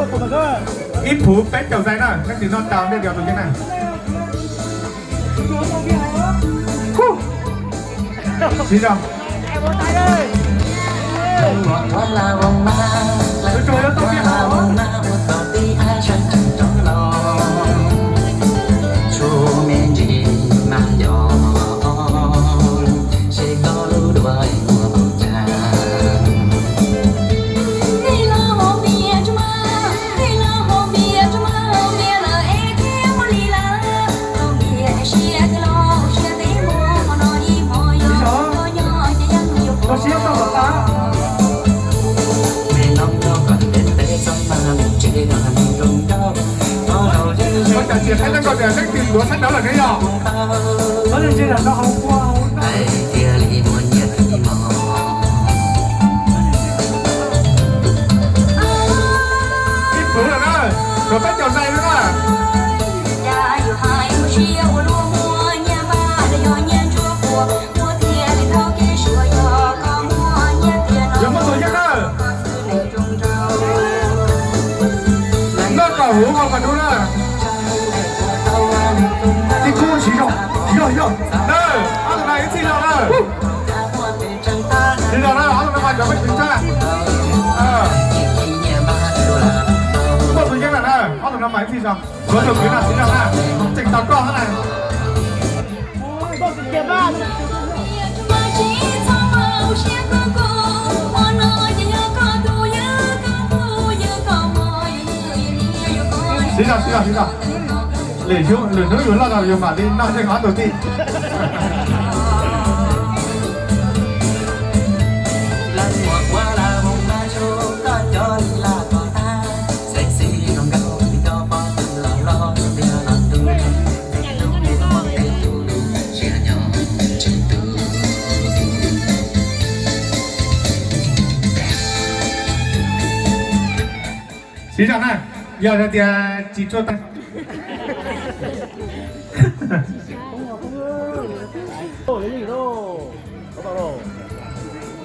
Ib phuv peb caug zais na, leej twg noj tau ntej yog tus ceeb na. Siv zog. Tus tsuas yuav tau pia hauv. Ua cas tsis qhia rau koj tias leej twg tuav sab nraud lawm ne yog? Ib phuv lawm na, kom peb caug zais na. Yuav muaj tus yeej na. Noj kom huv hauv mas dub na. Tib kub siv zog, siv zog, siv zog. Na, ob tug no ib txhij zog na. Siv zog na, ob tug no mas cov peb tseem tshaj. Muaj tus yeej lawm na, ob tug no mas ib txhij zog. Koj tus kwv no siv zog na, tseem tos koj na. Siv zog, siv zog, siv zog. Lwm hnub, lwm hnub yus loj los yus mam li noj zeeg ob tug tij. Siv zog na, yog hais tias tsis tshua tag.